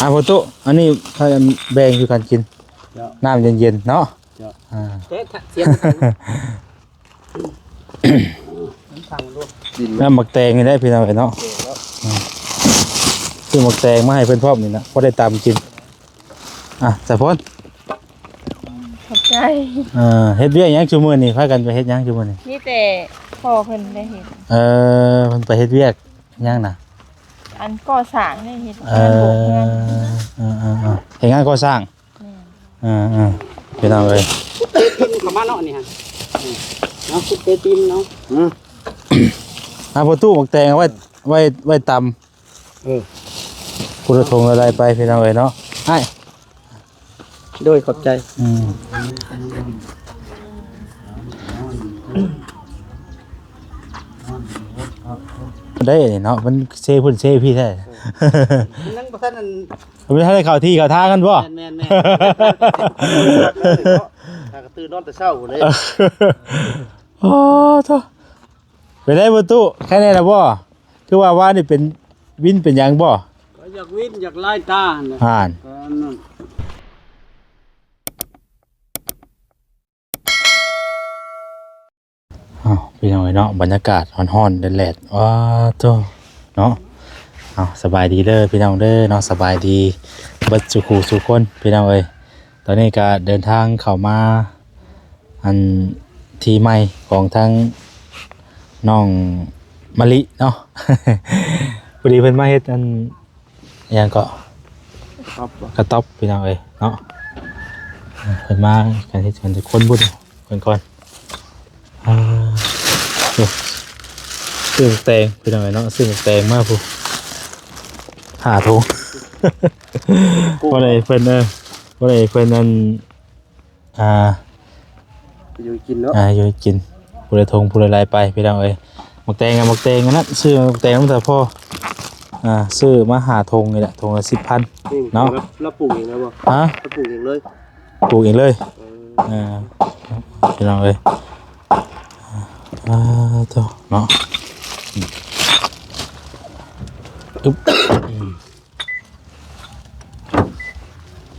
ອ່ະ ພໍ່ຕູ້ ອັນນີ້ຂ້ອຍແບ່ງສູ່ກັນກິນ ເຈົ້າ ນ້ຳເຢັນໆເນາະ ເຈົ້າ ອ່າ ເຕະ ສຽງ ມັນສັ່ງດ້ວຍ ດິນ ນ້ຳໝາກແຕງນີ້ໄດ້ພີ່ນ້ອງເອີຍເນາະ ເນາະ ອືມ ຊື້ໝາກແຕງມາໃຫ້ເພິ່ນພ້ອມນີ້ນະ ພໍໄດ້ຕຳກິນ ອ່ະ ສາຍຝົນ ຂອບໃຈ ເອີ ເຮັດວຽກຫຍັງຊຸມື້ນີ້? ພາກັນໄປເຮັດຫຍັງຊຸມື້ນີ້? ມີແຕ່ພໍ່ເພິ່ນໄດ້ເຮັດ ເອີ ເພິ່ນໄປເຮັດວຽກຫຍັງນະ? ອັນກໍ່ສ້າງໄດ້ເຮັດ ເອີ ເຮືອນໂບກເຮືອນ ເອີໆໆ ເຮັດງານກໍ່ສ້າງ ແມ່ນ ເອີໆ ພີ່ນ້ອງເອີຍ ຂຸດເຕະຕີນເຂົ້າມາເນາະ ອັນນີ້ຫັ້ນ ເນາະ ຂຸດເຕະຕີນເນາະ ອືມ ອ່າ ພໍ່ຕູ້ ໝາກແຕງເອົາໄວ້ ໄວ້ ໄວ້ຕຳ ເອີ ຄົນລະຖົງລະໄດໄປ ພີ່ນ້ອງເອີຍເນາະ ອ້າຍ ໂດຍ ຂອບໃຈ ອືມ ໄດ້ເນາະ ມັນເຊພຸ້ນເຊພີ້ແທ້ ມັນຍັງບໍ່ທັນອັນ ມັນບໍ່ທັນໄດ້ເຂົ້າທີ່ເຂົ້າທາງກັນບໍ່? ແມ່ນໆໆ ຖ້າກະຕື່ນນອນແຕ່ເຊົ້າພຸ້ນເດ້ ໂອ້ໂທ້ ເປັນໃດພໍ່ຕູ້ ໄຄແນ່ລະບໍ່? ຄືວ່າວານນີ້ເປັນວິນເປັນຫຍັງບໍ່? ກໍຢາກວິນຢາກລາຍຕາຫັ້ນແຫຼະ ຫັ້ນ ກໍອັນນັ້ນ ອ້າວ ພີ່ນ້ອງເອີຍເນາະ ບັນຍາກາດຮ້ອນໆ ແດດໆ ວ້າໂທ້ເນາະ ເອົາ ສະບາຍດີເດີພີ່ນ້ອງເດີເນາະ ສະບາຍດີເບິດສູ່ຄູ່ສູ່ຄົນ ພີ່ນ້ອງເອີຍ ຕອນນີ້ກະເດີນທາງເຂົ້າມາ ອັນທີ່ໃໝ່ຂອງທາງນ້ອງມະລິເນາະ ພໍດີເພິ່ນມາເຮັດອັນ ອີຫຍັງເກາະ ກະຕັອບ ກະຕັອບ ພີ່ນ້ອງເອີຍເນາະ ເພິ່ນມາກັນເຮັດກັນຄົນບຸນເພິ່ນກ່ອນ ອ່າ ໂອ້ ຊື້ໝາກແຕງ ພີ່ນ້ອງເອີຍເນາະ ຊື້ໝາກແຕງມາພຸ້ນ ຫ້າຖົງ ບໍ່ໄດ້ເພິ່ນ ເອີ ບໍ່ໄດ້ເພິ່ນນັ້ນ ອ່າ ຢູ່ກິນເນາະ ອ່າ ຢູ່ກິນ ຜູ້ລະຖົງຜູ້ລະລາຍໄປ ພີ່ນ້ອງເອີຍ ໝາກແຕງກັບໝາກແຕງອັນນັ້ນ ຊື້ໝາກແຕງນຳສາພໍ່ ອ່າ ຊື້ມາຫ້າຖົງນີ້ແຫຼະ ຖົງລະສິບພັນເນາະ ລາວ ລາວປູກເອງແລ້ວບໍ່? ຮະ? ລາວປູກເອງເລີຍ ປູກເອງເລີຍ ເອີ ອ່າ ພີ່ນ້ອງເອີຍ ອ່າ ໂທ້ເນາະ ອຶບ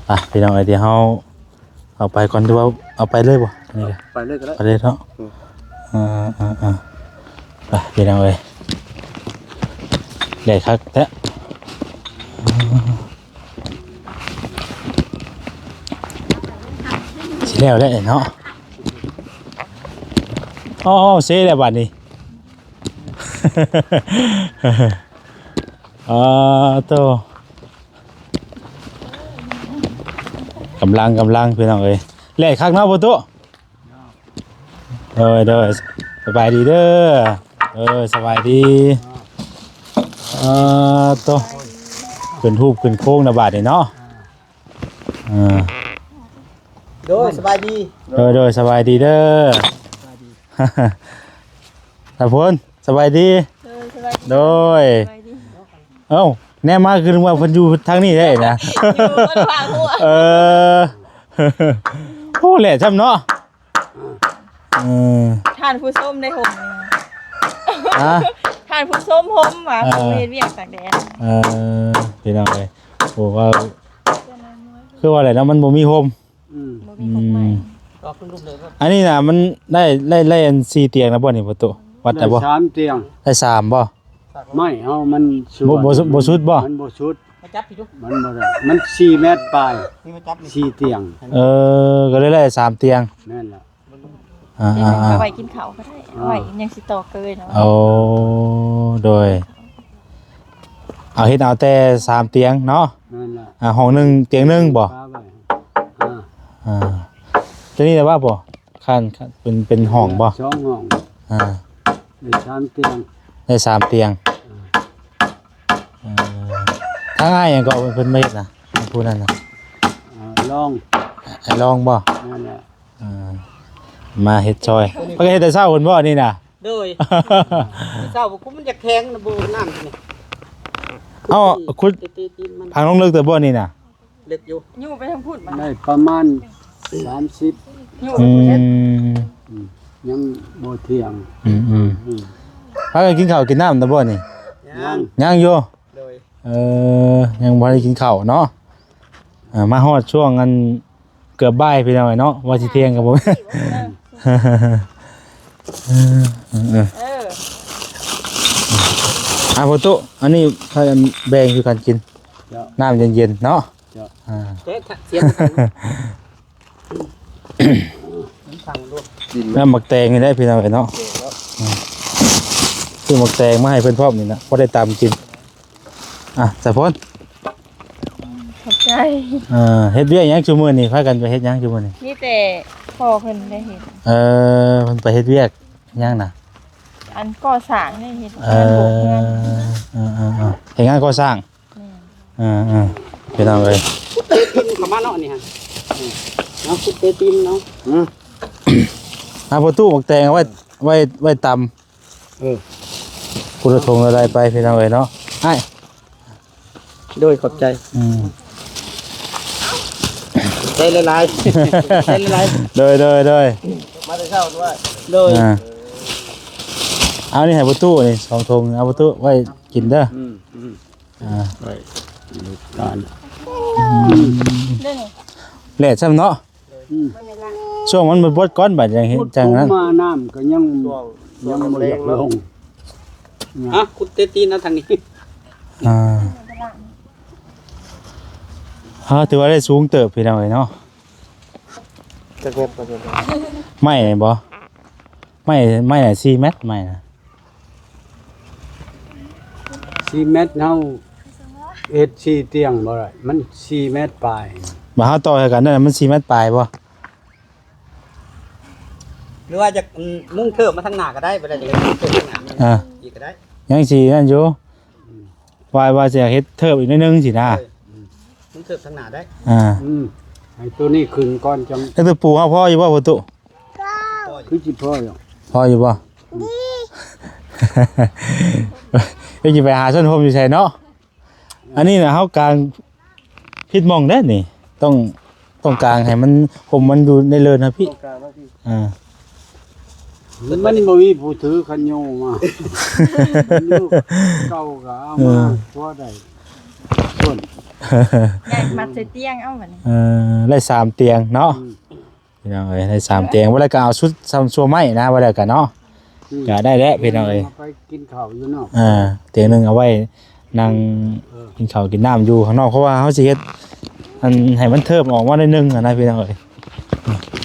ໄປ ພີ່ນ້ອງເອີຍ ດຽວເຮົາ ເອົາໄປກ່ອນ ຫຼືວ່າເອົາໄປເລີຍບໍ່? ອັນນີ້ກະ ໄປເລີຍກໍໄດ້ ໄປເລີຍເນາະ ອືມ ເອີໆໆ ໄປ ພີ່ນ້ອງເອີຍ ແດດຄັກແທ້ ຊິແລ້ວແລ້ວເນາະ ອໍ ເຊແລ້ວບາດນີ້ ອາ ໂຕ ກຳລັງ ກຳລັງ ພີ່ນ້ອງເອີຍ ແລະຄັກເນາະ ພໍ່ຕູ້ ໂດຍ ໂດຍ ສະບາຍດີເດີ ເອີ ສະບາຍດີ ອາ ໂຕ ຂຶ້ນຮູບຂຶ້ນໂຄງນະບາດນີ້ເນາະ ເອີ ໂດຍ ສະບາຍດີ ໂດຍ ໂດຍ ສະບາຍດີເດີ ສະບາຍດີ ຕາພົນ ສະບາຍດີ ໂດຍ ສະບາຍດີ ໂດຍ ສະບາຍດີ ເອົ້າ ແນມມາຄືວ່າເພິ່ນຢູ່ທາງນີ້ໄດ້ນະ ຢູ່ເພິ່ນພາຫົວ ເອີ ໂອ້ ແຫຼະຊ້ຳເນາະ ເອີ ທ່ານຜູ້ຊົມໄດ້ຫົ່ມ ຮະ ທ່ານຜູ້ຊົມຫົ່ມວ່າ ເອີ ຜູ້ເຮັດວຽກຕາກແດດ ເອີ ພີ່ນ້ອງເອີຍ ໂອ້ ວ່າ ຄືວ່າແຫຼະເນາະ ມັນບໍ່ມີຫົ່ມ ອືມ ບໍ່ມີ ອືມ ຂອງໃໝ່ ອັນນີ້ນະ ມັນໄດ້ ໄດ້ ໄດ້ອັນສີ່ຕຽງນະບໍ່ນີ້ ພໍ່ຕູ້ ວັດໄດ້ບໍ່? ໄດ້ສາມຕຽງ ໄດ້ສາມບໍ່? ໄມ້ເຮົາມັນສຸດ ບໍ່ ບໍ່ ບໍ່ສຸດບໍ່? ມັນບໍ່ສຸດ ມາຈັບພີ້ດູ ມັນບໍ່ໄດ້ ມັນສີ່ແມັດປາຍ ນີ້ມາຈັບນີ້ ສີ່ຕຽງ ເອີ ກໍເລີຍໄດ້ສາມຕຽງ ແມ່ນລະ ອ່າໆໆ ເອົາໄວ້ກິນເຂົ້າກໍໄດ້ ເອົາໄວ້ຍັງຊິຕໍ່ເກີຍເນາະ ໂອ້ ໂດຍ ເອົາເຮັດເອົາແຕ່ສາມຕຽງເນາະ ແມ່ນລະ ອ່າ ຫ້ອງໜຶ່ງຕຽງໜຶ່ງບໍ່ ອ່າ ອ່າ ຕົວນີ້ລະວ່າບໍ່ ຄັນ ຄັນເປັນ ເປັນຫ້ອງບໍ່ ສອງຫ້ອງ ອ່າ ໄດ້ສາມຕຽງ ໄດ້ສາມຕຽງ ອ່າ ເອີ ທາງອ້າຍຫຍັງເກາະເພິ່ນມາເຮັດນະ ຜູ້ນັ້ນນະ ອ່າ ລອງ ອ້າຍລອງບໍ່ ນັ້ນແຫຼະ ອ່າ ມາເຮັດຊ່ອຍ ເພິ່ນກໍເຮັດແຕ່ເຊົ້າພຸ້ນບໍ່ອັນນີ້ນະ ໂດຍ ເຊົ້າບໍ່ຄຸມມັນຢາກແຂງນະ ບໍ່ນ້ຳນີ້ ເອົ້າ ຂຸດ ຕີນມັນ ຝັງລົງເລິກແຕ່ບໍ່ນີ້ນະ ເລິກຢູ່ ຍູ້ໄປທາງພຸ້ນບາດ ໄດ້ປະມານສາມສິບ ຍູ້ໄປ ອືມ ພຸ້ນເຮັດ ອືມ ຍັງບໍ່ທ່ຽງ ອືມໆ ອືມ ພາກັນກິນເຂົ້າກິນນ້ຳແລ້ວບໍ່ນີ້ ຍັງ ຍັງຢູ່ ໂດຍ ເອີ ຍັງບໍ່ໄດ້ກິນເຂົ້າເນາະ. ເອີ ມາຮອດຊ່ວງອັນເກືອບບ່າຍພີ່ນ້ອງເອີຍເນາະ ວ່າຊິທ່ຽງກໍບໍ່ແມ່ນ. ເອີ ເອີ ເອີ ເອີ ອ່າ ພໍ່ຕູ້ ອັນນີ້ໃຫ້ແບ່ງຄືກັນກິນ ເຈົ້າ ນ້ຳເຢັນໆເນາະ. ເຈົ້າ ອ່າ ເອີ ສຽບກັນ ນ້ຳໝາກແຕງນີ້ແຫຼະພີ່ນ້ອງເອີຍເນາະ. ຊື້ໝາກແຕງມາໃຫ້ເພິ່ນພ້ອມນີ້ນະ ພໍໄດ້ຕຳກິນ. ອ່ະ ສາຍຝົນ ຂອບໃຈ. ເອີ ເຮັດວຽກຫຍັງຊຸມື້ນີ້? ພາກັນໄປເຮັດຫຍັງຊຸມື້ນີ້? ມີແຕ່ພໍ່ເພິ່ນໄດ້ເຮັດ. ເອີ ເພິ່ນໄປເຮັດວຽກຫຍັງນະ? ອັນກໍ່ສ້າງໄດ້ເຮັດ ເອີ ເຮືອນໂບກເຮືອນ. ເອີໆໆ ເຮັດງານກໍ່ສ້າງ. ແມ່ນ ເອີໆ ພີ່ນ້ອງເອີຍ ຂຸດເຕະດິນເຂົ້າມາເນາະນີ້ຫັ້ນ. ເນາະ ຂຸດເຕະດິນເນາະ. ອືມ ອ່າ ພໍ່ຕູ້ ໝາກແຕງເອົາໄວ້ ໄວ້ ໄວ້ຕຳ. ເອີ ຜູ້ລະຖົງລະໄດ້ໄປພີ່ນ້ອງເອີຍເນາະ. ອ້າຍ ໂດຍ ຂອບໃຈ. ອືມ ໃຈຫຼາຍໆ ໃຈຫຼາຍໆ. ໂດຍໆໆ ມາແຕ່ເຊົ້າດ້ວຍ. ໂດຍ ອ່າ ເອົານີ້ໃຫ້ພໍ່ຕູ້ນີ້ສອງຖົງ ເອົາພໍ່ຕູ້ໄວ້ກິນເດີ. ອືມ ອືມ ອ່າ ໄວ້ ການ ອືມ ແຫຼດຊ້ຳເນາະ. ອືມ ຊ່ວງມັນບໍ່ບົດກ່ອນ ບາດຈັ່ງເຮັດຈັ່ງນັ້ນ ມານ້ຳກໍຍັງ ຊ່ວງ ຍັງບໍ່ຢາກລົງ. ອ່ະ ຂຸດເຕະຕີນເອົາທາງນີ້. ອ່າ ອ່າ ຖືວ່າໄດ້ສູງເຕີບພີ່ນ້ອງເອີຍເນາະ. ຈັກແມັດບໍ່? ໄມ້ນີ້ບໍ່? ໄມ້ ໄມ້ນະ ສີ່ແມັດ ໄມ້ນະ. ສີ່ແມັດ ເຮົາເຮັດສີ່ຕຽງບໍ່ໄດ້ ມັນສີ່ແມັດປາຍ. ບາດເຮົາຕໍ່ໃຫ້ກັນນັ້ນ ມັນສີ່ແມັດປາຍບໍ່? ຫຼືວ່າຈະ ອືມ ມຸງເທີບມາທາງໜ້າກໍໄດ້ ບໍ່ໄດ້ຈະມຸງເທີບທາງໜ້າ ອ່າ ອີກກໍໄດ້. ຍັງຊິນັ້ນຢູ່ ອືມ ວ່າ ວ່າຊິເຮັດເທີບອີກໜ້ອຍໜຶ່ງຊີ້ນະ. ເອີ ອືມ ມຸງເທີບທາງໜ້າໄດ້. ອ່າ ອືມ ໃຫ້ໂຕນີ້ຂຶ້ນກ່ອນ ຈັ່ງ ແລ້ວຕະປູເຮົາພໍຢູ່ບໍ່ ພໍ່ຕູ້? ພໍຢູ່ ຄືຊິພໍຢູ່. ພໍຢູ່ບໍ່? ອືມ ເອີ ຊິໄປຫາຊົນໂຮມຢູ່ໃສເນາະ? ອັນນີ້ນະ ເຮົາກາງຜິດໝ່ອງເດ້ນີ້ ຕ້ອງ ຕ້ອງກາງໃຫ້ມັນ ຮົ່ມມັນຢູ່ໃນເລີນນະພີ່. ຕ້ອງກາງເນາະພີ່. ອ່າ ມັນບໍ່ມີຜູ້ຖືຄັນໂຍມາ ເກົ່າກໍເອົາມາ ເອີ ພໍໄດ້ ສ່ວນ ຍາຍມັດໃສ່ຕຽງເອົາບັດນີ້. ເອີ ໄດ້ສາມຕຽງເນາະ. ອືມ ພີ່ນ້ອງເອີຍ ໄດ້ສາມຕຽງ ບໍ່ໄດ້ກໍເອົາຊຸດຊຳຊົ່ວໄມ້ນະ ບໍ່ໄດ້ກໍເນາະ. ອືມ ກໍໄດ້ແຫຼະພີ່ນ້ອງເອີຍ ໄປກິນເຂົ້າຢູ່ນອກ. ອ່າ ຕຽງໜຶ່ງເອົາໄວ້ນັ່ງ ເອີ ກິນເຂົ້າກິນນ້ຳຢູ່ຂ້າງນອກ ເພາະວ່າເຮົາຊິເຮັດອັນໃຫ້ມັນເທີບອອກມາໜ້ອຍໜຶ່ງຫັ້ນນະພີ່ນ້ອງເອີຍ.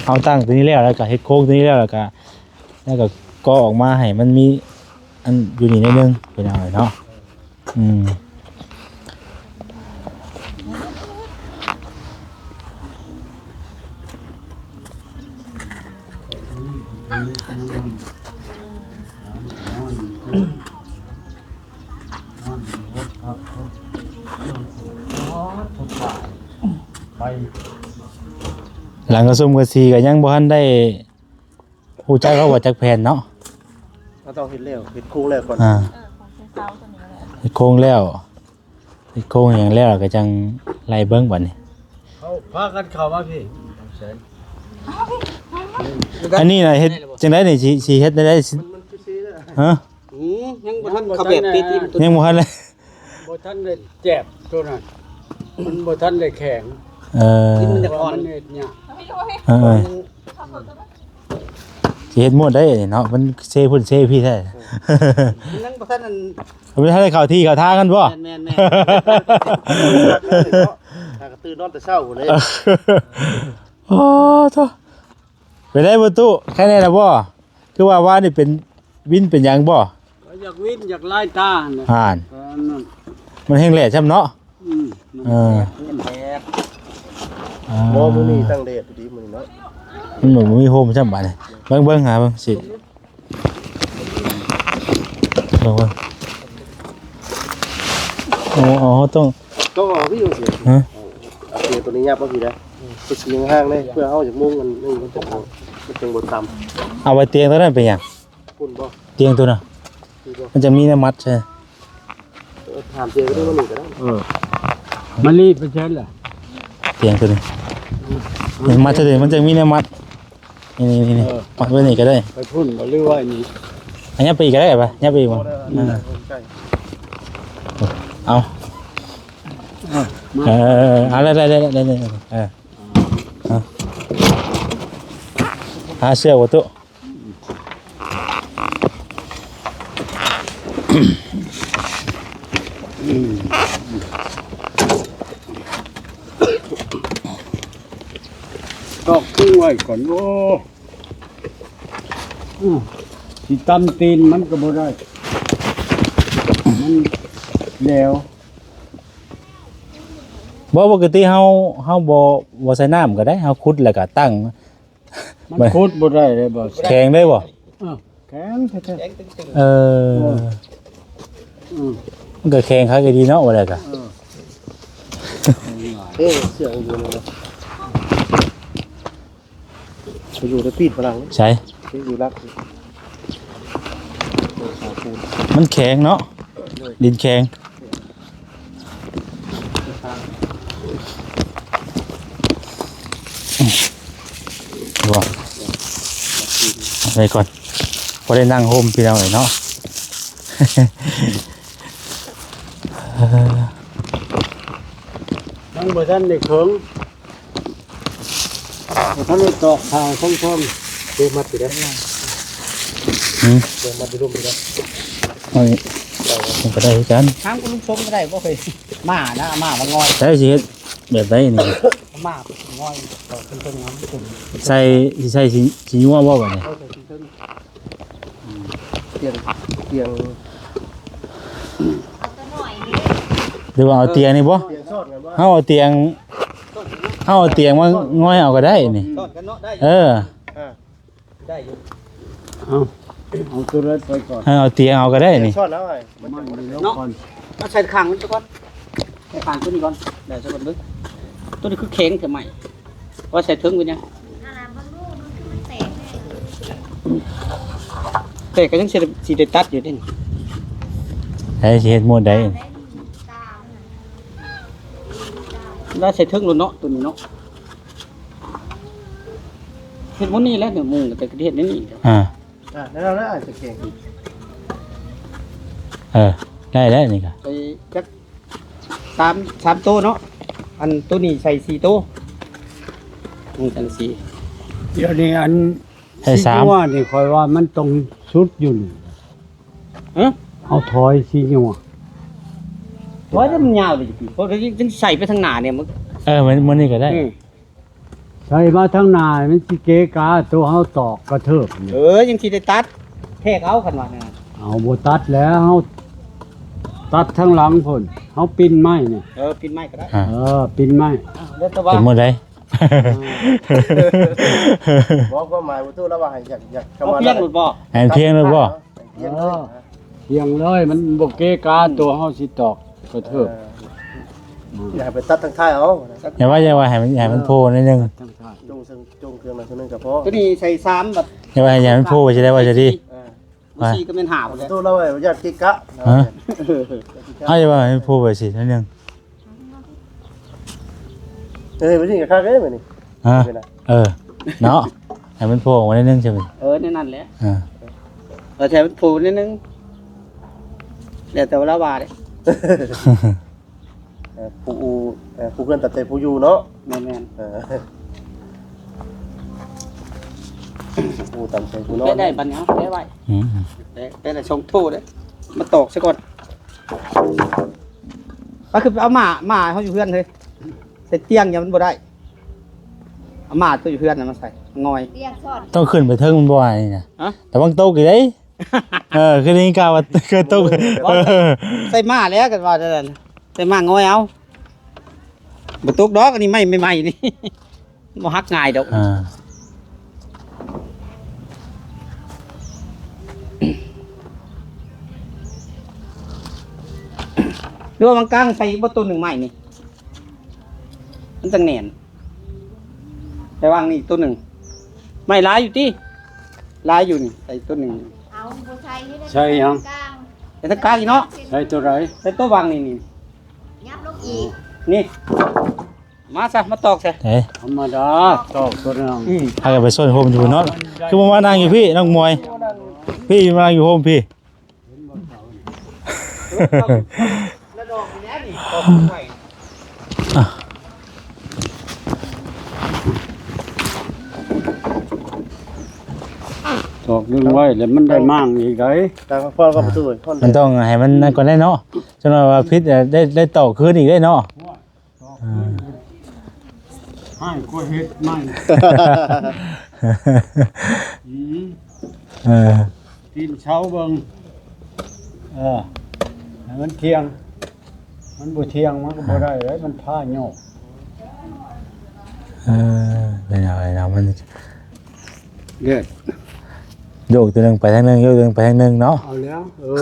ເຮົາຕັ້ງຕົວນີ້ແລ້ວ ແລ້ວກໍເຮັດໂຄງຕົວນີ້ແລ້ວ ແລ້ວກໍ ແລ້ວກໍກໍ່ອອກມາໃຫ້ມັນມີອັນຢູ່ນີ້ໜ້ອຍໜຶ່ງພີ່ນ້ອງເອີຍເນາະ. ອືມ ຫຼັງກະສຸມກະສີກໍຍັງບໍ່ທັນໄດ້ ຮູ້ຈັກແລ້ວວ່າຈັກແຜ່ນເນາະ? ເຮົາຕ້ອງເຮັດແລ້ວ ເຮັດໂຄງແລ້ວກ່ອນ. ອ່າ ເອີ ຂອງເສົາຕົວນີ້ແຫຼະ ເຮັດໂຄງແລ້ວ ເຮັດໂຄງຫຍັງແລ້ວກໍຈັ່ງໄລ່ເບິ່ງບັດນີ້. ເຮົາພາກັນເຂົ້າມາພີ້. ອັນນີ້ນະ ເຮັດຈັ່ງໃດນີ້ ຊິ ຊິເຮັດແນວໃດ? ຮະ? ອືມ ຍັງບໍ່ທັນເຂົ້າແບບເຕະຕີນ ຍັງບໍ່ທັນເລີຍ. ບໍ່ທັນໄດ້ແຈບໂຕນັ້ນ ມັນບໍ່ທັນໄດ້ແຂງ. ເອີ ມັນຢາກອ່ອນ ມັນເຮັດຍາກ. ເອີ ຊິເຮັດໝົດໄດ້ເນາະ ມັນເຊພຸ້ນເຊພີ້ແທ້. ມັນຍັງບໍ່ທັນອັນ ມັນບໍ່ທັນໄດ້ເຂົ້າທີ່ເຂົ້າທາງກັນບໍ່? ແມ່ນໆ ຫາກະຕື່ນນອນແຕ່ເຊົ້າພຸ້ນເດ້. ໂອ້ໂທ້ ເປັນໄດບໍ່ຕູ້ ໄຄແນ່ລະບໍ່? ຄືວ່າວານນີ້ເປັນວິນເປັນຫຍັງບໍ່? ກໍຢາກວິນ ຢາກລາຍຕາຫັ້ນແຫຼະ. ຫັ້ນ ເອີ ນັ້ນ ມັນແຮງແດດຊ້ຳເນາະ. ອືມ ເອີ ແດດ ອ່າ ບໍ່ ມື້ນີ້ຕັ້ງແດດພໍດີມື້ນີ້ເນາະ. ມັນບໍ່ມີຮົ່ມຊ້ຳບາດນີ້. ເບິ່ງ ເບິ່ງ ຫາເບິ່ງຊິ ເບິ່ງ ເບິ່ງ. ໂອ້ ເຮົາຕ້ອງ ຕ້ອງເອົາພີ້ ເອົາເສຍ ຮະ? ເອົາເສຍໂຕນີ້ຫຍັບມາພີ້ນະ ເຮັດສີຫ່າງໆເລີຍ ເພື່ອເຮົາຢາກມຸງອັນນີ້ ມັນຈັ່ງບໍ່ ມັນຈັ່ງບໍ່ຕຳ. ເອົາໄວ້ຕຽງໂຕນັ້ນເປັນຫຍັງ? ພຸ້ນບໍ່? ຕຽງໂຕນັ້ນ ມັນຈະມີແນວມັດໃຊ່. ເອີ ຖາມເຈກໍໄດ້ ມານີ້ກໍໄດ້. ເອີ ມາລີດໄປໃສລະ ຕຽງໂຕນີ້? ນີ້ມັດໃສ່ ມັນຈະມີແນວມັດ. ນີ້ໆໆ ເອີ ມັດໄວ້ນີ້ກໍໄດ້ ໄປພຸ້ນບໍ່ ຫຼືວ່ານີ້? ອັນນີ້ໄປອີກກໍໄດ້ ໄປ ຍັບໄປອີກບໍ່? ເອີ ເອົາ ເອີ ເອົາ ໄດ້ ໄດ້ ໄດ້ ໄດ້ ເອີ ເອົາ ຫາເຊືອກບໍ່ຕູ້? ຕອກຄືໄວ້ກ່ອນ. ໂອ້ ອື ຊິຕຳຕີນມັນກໍບໍ່ໄດ້ ມັນແຫຼວ. ບໍ່ ປົກກະຕິເຮົາ ເຮົາບໍ່ ບໍ່ໃສ່ນ້ຳກໍໄດ້ ເຮົາຂຸດແລ້ວກໍຕັ້ງ. ມັນຂຸດບໍ່ໄດ້ເດ້ບໍ່ ແຂງໄດ້ບໍ່? ເອີ ແຂງແທ້ໆ. ເອີ ເອີ ອື ມັນກໍແຂງຄັກອີ່ຫຼີເນາະ ວ່າແລ້ວກໍ ເອີ ເອີ ສຽງຢູ່ນະ ໄປຢູ່ໃນປີດຝຣັ່ງ ໃສ ຢູ່ຫຼັກ ມັນແຂງເນາະ ດິນແຂງ. ວ່າໄວ້ກ່ອນ ພໍໄດ້ນັ່ງຮົ່ມພີ່ນ້ອງເອີຍເນາະ. ຍັງບໍ່ທັນໄດ້ເຄິ່ງ ບໍ່ທັນໄດ້ຕອກຜ້າທັງເທິງ. ເກັບມັດຢູ່ເດ້ ຫືມ ເກັບມັດຢູ່ລຸ່ມຢູ່ເດ້. ເອົານີ້ ມັນກໍໄດ້ຄືກັນ ຖາມຄຸນລຸງສົມກໍໄດ້ບໍ່ເຄີຍ ໝານະ ໝາມັນງອຍ ໃຊ້ຊິເຮັດແບບໃດນີ້? ໝາມັນງອຍ ຕອກເທິງໆ ໃສ່ ຊິໃສ່ຊິ ຊິຍົວບໍ່ບາດນີ້? ເອີ ໃສ່ເທິງໆ ອືມ ຕຽງ ຕຽງ ເອົາຕົວໜ້ອຍນີ້ ຫຼືວ່າເອົາຕຽງນີ້ບໍ່? ຕຽງຊ້ອນກັນບໍ່? ເຮົາເອົາຕຽງ ເຮົາເອົາຕຽງມາງອຍເອົາກໍໄດ້ນີ້ ຊ້ອນກັນເນາະ ໄດ້ ເອີ ອ່າ ໄດ້ຢູ່ ເອົາ ເອົາຕົວນັ້ນໄປກ່ອນ ເອີ ເອົາຕຽງເອົາກໍໄດ້ນີ້ ຕຽງຊ້ອນເອົາໄວ້ ມັນ ມັນ ມັນ ເນາະ ເອົາໃສ່ຂ້າງມັນຊະກ່ອນ ໃສ່ຂ້າງຕົວນີ້ກ່ອນ ໄດ້ຊະກ່ອນເບິ່ງ ຕົວນີ້ຄືແຂງແທ້ໄມ້ ວ່າໃສ່ເທິງເປັນຫຍັງ? ອັນນັ້ນເບິ່ງດູ ມັນຄືມັນແຕກແທ້ ແຕກກໍຍັງຊິ ຊິໄດ້ຕັດຢູ່ເດ້ ໃຜຊິເຮັດໝົດໄດ້ ວ່າໃສ່ເທິງໂລດເນາະ ຕົວນີ້ເນາະ ເຮັດໝົດນີ້ແຫຼະ ໝູ່ກໍຈະເຮັດແນວນີ້ ອ່າ ອ່າ ໄດ້ແລ້ວ ອາດຈະແຂງ ເອີ ໄດ້ແລ້ວນີ້ກໍ ໄປຈັກ ສາມ ສາມໂຕເນາະ ອັນໂຕນີ້ໃສ່ສີ່ໂຕ ນີ້ຈັ່ງຊີ້ ດຽວນີ້ອັນໃສ່ສາມ ຊິວ່ານີ້ຂ້ອຍວ່າມັນຕ້ອງສຸດຢູ່ນີ້ ຮະ ເຮົາຖອຍຊິຍົວ ຖອຍແລ້ວມັນຍາວເດ້ ເພາະຍັງໃສ່ໄປທາງໜ້ານີ້ ເອີ ມັນ ມັນນີ້ກໍໄດ້ ອືມ ໃສ່ມາທາງໜ້າມັນຊິເກະກະ ໂຕເຮົາຕອກກະເທີບນີ້ ເອີ ຍັງຊິໄດ້ຕັດ ແທກເອົາ ຄັນວ່າແນວນັ້ນ ເອົາ ບໍ່ຕັດແລ້ວ ເຮົາຕັດທາງຫຼັງພຸ້ນ ເຮົາປິ່ນໄມ້ນີ້ ເອີ ປິ່ນໄມ້ກໍໄດ້ ອ່າ ເອີ ປິ່ນໄມ້ ອ່າ ແລ້ວແຕ່ວ່າ ເປັນມື້ໃດ ບໍ່ ຄວາມໝາຍບໍ່ຖືກແລ້ວວ່າໃຫ້ ຢາກ ຢາກ ເອົາພຽງໂລດບໍ່ ໃຫ້ພຽງໂລດບໍ່ ໃຫ້ພຽງເລີຍ ພຽງເລີຍ ມັນບໍ່ເກະກະ ໂຕເຮົາຊິຕອກກະເທີບ ເອີ ຢ່າໄປຕັດທາງທ້າຍເອົາ ຢ່າວ່າ ຢ່າວ່າໃຫ້ມັນ ໃຫ້ມັນໂຜ່ໜ້ອຍໜຶ່ງ ຕັດທາງທ້າຍ ຈົ່ງເຊິ່ງ ຈົ່ງເຄື່ອງໜ້ອຍໜຶ່ງກໍພໍ ຕົວນີ້ໃສ່ສາມບັດ ຢ່າວ່າໃຫ້ມັນໂຜ່ໄປຊິໄດ້ວ່າຊິດີ ເອີ ບໍ່ສີ່ກໍແມ່ນຫ້າພຸ້ນແຫຼະ ປະຕູລາວໄວ້ຢ້ານເກະກະ ຮະ ເອີ ເອົາ ຢ່າວ່າໃຫ້ໂຜ່ໄປຊິໜ້ອຍໜຶ່ງ ເອີ ໄປຊິກະຄັກເດ້ມື້ນີ້ ຮະ ເອີ ເນາະ ໃຫ້ມັນໂຜ່ອອກມາໜ້ອຍໜຶ່ງໃຊ່ໄໝ ເອີ ແນວນັ້ນແຫຼະ ເອີ ເອີ ໃຫ້ມັນໂຜ່ໜ້ອຍໜຶ່ງ ແລ້ວແຕ່ວ່າລາວວ່າເດ້. ເອີ ຜູ້ ເອີ ຜູ້ເຮືອນຕາມໃຈຜູ້ຢູ່ເນາະ ແມ່ນໆ ເອີ ຜູ້ຕາມໃຈຜູ້ນອນ ໄດ້ບັດນີ້ເອົາໄວ້ ອືມ ໄດ້ ໄດ້ສອງໂຕເດ້ ມາຕອກຊະກ່ອນ ກໍຄືເອົາໝາ ໝາເຮົາຢູ່ເຮືອນເຮີ້ຍ ໃສ່ຕຽງຫຍັງມັນບໍ່ໄດ້ ເອົາໝາຕົວຢູ່ເຮືອນນະມາໃສ່ ງອຍ ຕຽງຊ້ອນ ຕ້ອງຂຶ້ນໄປເທິງມັນບໍ່ໄດ້ນີ້ນະ ຮະ ລະວັງຕົກອີກເດ້. ເອີ ຄືໄດ້ຍິນຂ່າວວ່າເຄີຍຕົກ ເອີ ໃສ່ໝາແລ້ວກັນວ່ານັ້ນ ໃສ່ໝາງອຍເອົາ ບໍ່ຕົກດອກ ອັນນີ້ໄມ້ໃໝ່ໆນີ້ ບໍ່ຫັກງ່າຍດອກ ອ່າ ຫຼືວ່າມັນກາງໃສ່ອີກບໍ່ ໂຕໜຶ່ງໄມ້ນີ້ ມັນຈັ່ງແໜ້ນ. ໄປວາງນີ້ໂຕໜຶ່ງ ໄມ້ຫຼາຍຢູ່ຕິ ຫຼາຍຢູ່ນີ້ ໃສ່ໂຕໜຶ່ງ ເອົາ ບໍ່ໃສ່ ໃສ່ຫຍັງ ໃສ່ທາງກາງອີກເນາະ ໃສ່ໂຕໃດ ໃສ່ໂຕວາງນີ້ ນີ້ ຍັບລົງອີກ ນີ້ ມາຊະ ມາຕອກຊະ ເອີ ທຳມະດາ ຕອກໂຕໜຶ່ງ ອືມ ໃຫ້ໄປຊົນໂຮມຢູ່ເນາະ ຄືບໍ່ມານັ່ງຢູ່ພີ້ ນ້ອງມວຍ ພີ້ມານັ່ງຢູ່ໂຮມພີ້. ລະດອກນີ້ແຫຼະນີ້ ຕອກໄວ້ ຕອກດຶງໄວ້ແລ້ວມັນໄດ້ມ້າງອີກໄດ໋. ຕາມພອນກໍປະຕູ ມັນຕ້ອງໃຫ້ມັນນັ້ນກ່ອນໄດ໋ເນາະ, ຈັກໜ່ອຍວ່າຜິດ ໄດ້ ໄດ້ຕອກຄືນອີກໄດ໋ເນາະ. ຕອກຄືນ ອ່າ ຮ້າຍກວ່າເຮັດໃໝ່. ອືມ ເອີ ຕີນເສົາເບິ່ງ ເອີ ໃຫ້ມັນທ່ຽງ. ມັນບໍ່ທ່ຽງມັນກໍບໍ່ໄດ້ເດ້ ມັນພາໂຍກ. ເອີ ໄດ້ແລ້ວ ໄດ້ແລ້ວ ມັນ ເດີ ໂຍກຕົວໜຶ່ງໄປທາງໜຶ່ງ ໂຍກຕົວໜຶ່ງໄປທາງໜຶ່ງເນາະ. ເອົາແລ້ວ ເອີ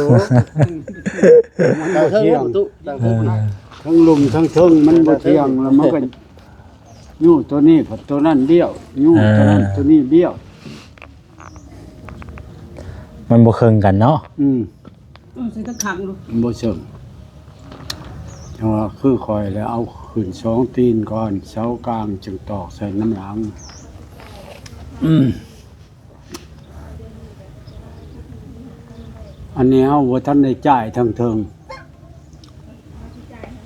ມັນບໍ່ທ່ຽງ ເທິງປະຕູ ເທິງເທິງ ເອີ ທັງລຸ່ມທັງເທິງມັນບໍ່ທ່ຽງ ແລ້ວມັນກໍຍູ້ຕົວນີ້ພັດຕົວນັ້ນບ້ຽວ ຍູ້ຕົວນັ້ນ ເອີ ຕົວນີ້ບ້ຽວ. ມັນບໍ່ເຄິ່ງກັນເນາະ. ອືມ ເອີ ໃສ່ຕະຂັງໂລດ ມັນບໍ່ເຊິ່ງ. ຈັ່ງວ່າຄືຂ້ອຍແລ້ວ ເອົາຂຶ້ນສອງຕີນກ່ອນ ເສົາກາງຈຶ່ງຕອກໃສ່ນຳຫຼັງ. ອືມ ອັນນີ້ເຮົາບໍ່ທັນໄດ້ຈ່າຍທາງເທິງ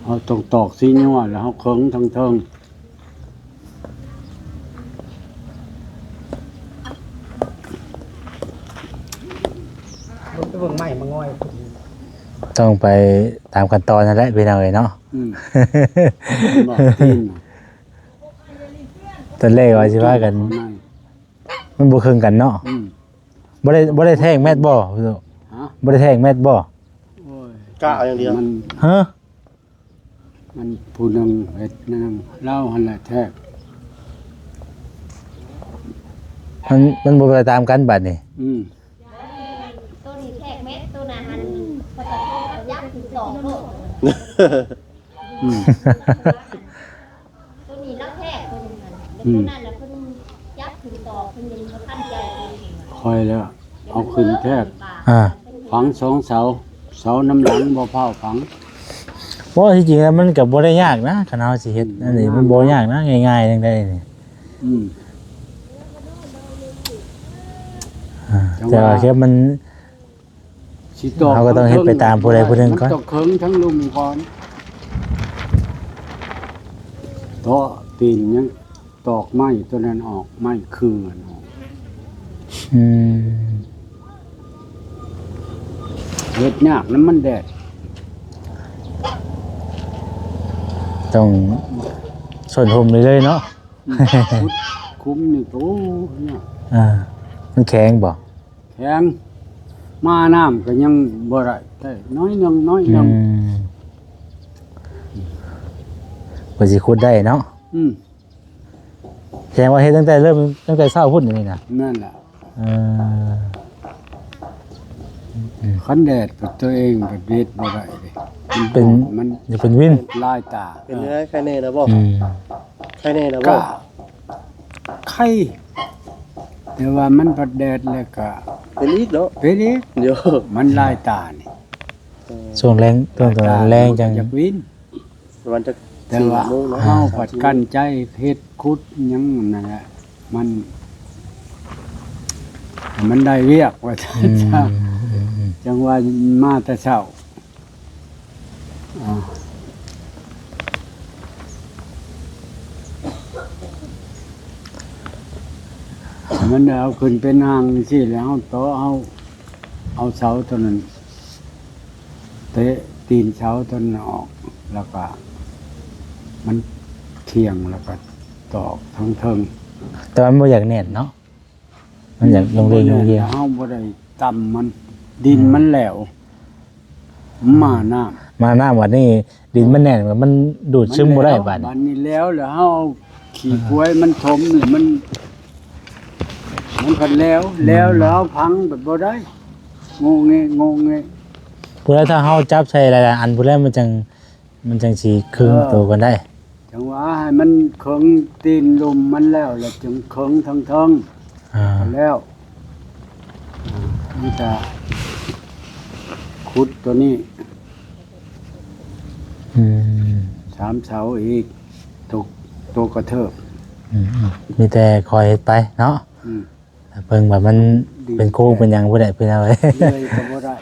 ເຮົາຕ້ອງຕອກສີຍົວ ແລ້ວເຮົາເຄິ່ງທາງເທິງ. ເບິ່ງໄມ້ມາງອຍ ຕ້ອງໄປຕາມຂັ້ນຕອນນັ້ນແຫຼະ ພີ່ນ້ອງເອີຍເນາະ. ອືມ ຕອນແລກວ່າຊິວ່າກັນ ມັນບໍ່ເຄິ່ງກັນເນາະ. ອືມ ບໍ່ໄດ້ ບໍ່ໄດ້ແທກແມັດບໍ່? ຮະ ບໍ່ໄດ້ແທກແມັດບໍ່? ໂອ້ຍ ກະເອົາຢ່າງດຽວ ມັນ ຮະ ມັນຜູ້ໜຶ່ງເຮັດນັ້ນ ລາວຫັ້ນແຫຼະແທກ. ມັນ ມັນບໍ່ໄປຕາມກັນບາດນີ້. ອືມ ໂຕນີ້ແທກແມັດ ໂຕນັ້ນຫັ້ນ ເຂົາເຈົ້າໂທມາຈັບຄືຕອກໂລດ. ອືມ ໂຕນີ້ລາວແທກ ໂຕນີ້ຫັ້ນ ແລ້ວ ອືມ ໂຕນັ້ນລະເພິ່ນຈັບຂຶ້ນຕອກ ເພິ່ນຍັງບໍ່ທັນໃຈເພິ່ນ. ຂ້ອຍລະເອົາຂຶ້ນແທກ ອ່າ ຝັງສອງເສົາ ເສົານຳຫຼັງບໍ່ຟ້າວຝັງ. ບໍ່ ທີ່ຈິງແລ້ວມັນກໍບໍ່ໄດ້ຍາກນະ ຄັນເຮົາຊິເຮັດ ອືມ ອັນນີ້ມັນບໍ່ຍາກນະ ງ່າຍໆຈັ່ງໃດນີ້. ອືມ ອ່າ ແຕ່ວ່າ ວ່າ ແຄ່ມັນ ຊິຕອກ ເຮົາກໍຕ້ອງເຮັດໄປຕາມຜູ້ໃດຜູ້ໜຶ່ງກ່ອນ ມັນຕ້ອງເຄິ່ງທັງລຸ່ມກ່ອນ ເຕາະຕີນຍັງຕອກໄມ້ຕົວນັ້ນອອກ ໄມ້ຄືອັນອອກ. ອືມ ເຮັດຍາກນຳມັນແດດ ຕ້ອງສົ້ນຫົ່ມເລື້ອຍໆເນາະ. ອືມ ຂຸດຂຸມນີ້ ໂອ້ ຍາກ. ອ່າ ມັນແຂງບໍ່? ແຂງ ມານ້ຳກໍຍັງບໍ່ໄດ້ ໄດ້ໜ້ອຍໜຶ່ງ ໜ້ອຍໜຶ່ງ. ອືມ ກວ່າຊິຂຸດໄດ້ເນາະ. ອືມ ແສດງວ່າເຮັດຕັ້ງແຕ່ເລີ່ມ ຕັ້ງແຕ່ເຊົ້າພຸ້ນນີ້ນະ. ແມ່ນລະ. ເອີ ອືມ ຄັນແດດຕົວເອງກໍເຮັດບໍ່ໄດ້ເດ້ ເປັນ ມັນ ມັນເປັນວິນ ລາຍຕາ. ເປັນໄງ ໄຄແນ່ນະບໍ່? ອືມ ໄຄແນ່ນະບໍ່? ກະໄຄ ແຕ່ວ່າມັນພັດແດດແລ້ວກະເປັນອີກເນາະ. ເປັນອີກ ໂຍ ມັນລາຍຕານີ້. ເອີ ຊ່ວງແລງ ຊ່ວງແລງຈັງ ຢາກວິນ ປະມານຈັກ ແຕ່ວ່າ ສີ່ໂມງເນາະ ເຮົາພັດກັ້ນໃຈເຮັດຂຸດຫຍັງນັ້ນແຫຼະ ມັນ ມັນໄດ້ວຽກວ່າຊັ້ນ. ອືມ ອືມ ອືມ ຈັ່ງວ່າມາແຕ່ເຊົ້າ. ອ່າ ມັນໄດ້ເອົາຂຶ້ນເປັນຮ່າງຈັ່ງຊີ້ແລ້ວ ເຮົາເຕາະ ເຮົາເອົາເສົາຕົວນັ້ນ ເຕະຕີນເສົາຕົວນັ້ນອອກ ແລ້ວກະມັນທ່ຽງ ແລ້ວກະຕອກທາງເທິງ. ແຕ່ວ່າມັນບໍ່ຢາກແໜ້ນເນາະ. ມັນຢາກລົງເລງ ມັນບໍ່ແໜ້ນ ລົງເລງ ເຮົາບໍ່ໄດ້ຕຳມັນ ດິນມັນແຫຼວ ອ່າ ມານ້ຳ ມານ້ຳ ບັດນີ້ດິນມັນແໜ້ນ ມັນດູດຊຶມບໍ່ໄດ້ ມັນແຫຼວ ບັດນີ້ ບັດນີ້ແຫຼວ ແລ້ວເຮົາເອົາຂີ້ຄວາຍມັນຖົມນີ້ ມັນ ມັນພັດແຫຼວ ແລ້ວ ແລ້ວເຮົາພັງແບບບໍ່ໄດ້ ໂງເງ ໂງເງ. ພຸ້ນແຫຼະ ຖ້າເຮົາຈັບໃສ່ຫຼາຍໆອັນພຸ້ນແຫຼະ ມັນຈັ່ງ ມັນຈັ່ງຊິເຄິ່ງໂຕກັນໄດ້. ຈັ່ງວ່າໃຫ້ມັນເຄິ່ງຕີນລຸ່ມມັນແລ້ວ ແລ້ວຈຶ່ງເຄິ່ງທາງເທິງ. ອ່າ ແລ້ວ ອ່າ ມີແຕ່ຂຸດຕົວນີ້ ອືມ ສາມເສົາອີກ ຕົກ ຕົກກະເທີບ. ອືມ ອືມ ມີແຕ່ຄ່ອຍເຮັດໄປເນາະ. ອືມ ເບິ່ງວ່າມັນເປັນໂຄ້ງເປັນຫຍັງບໍ່ໄດ້ ພີ່ນ້ອງເອີຍ. ເລື່ອຍກໍບໍ່ໄດ້